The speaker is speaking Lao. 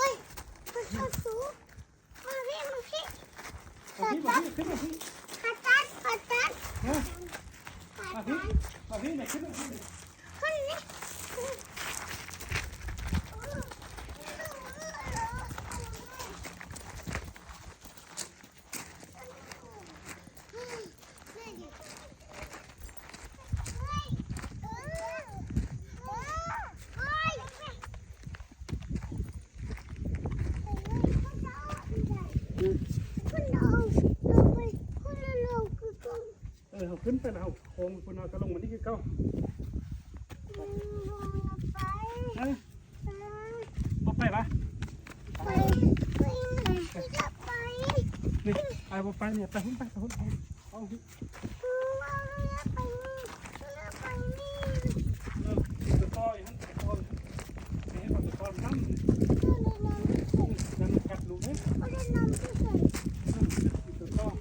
ອ້ຍ ມັນເຂົ້າສູ່ ມາພີ້ ມາພີ້ ມາພີ້ ມາພີ້ ຂຶ້ນມາພີ້ ຂາຕັດ ຂາຕັດ ຮະ ຂາຕັດ ມາພີ້ ມາພີ້ ມາຂຶ້ນມາພີ້ ຂຶ້ນນີ້ ເອີ ເຮົາຂຶ້ນໄປແລ້ວ ເຮົາໂຄ້ງໄປພຸ້ນ ເຮົາກະລົງມານີ້ຄືເກົ່າ. ອືມ ບໍ່ໄປ ຮະ ບໍ່ໄປຫວາ? ໄປ ໄປ ໄປ ນີ້ ອ້າຍບໍ່ໄປນີ້ ໄປພຸ້ນ ໄປ ໄປພຸ້ນ ໄປພຸ້ນ ເອົາ ໄປນີ້ ໄປນີ້ ເອີ ໄປຕໍ່ອີກຫັ້ນ ໄປຕໍ່ ໄປໃຫ້ເຂົາໄປກ່ອນນຳ ຢ່າມາກັດລູກເດ້ ອືມ ໄປຕໍ່.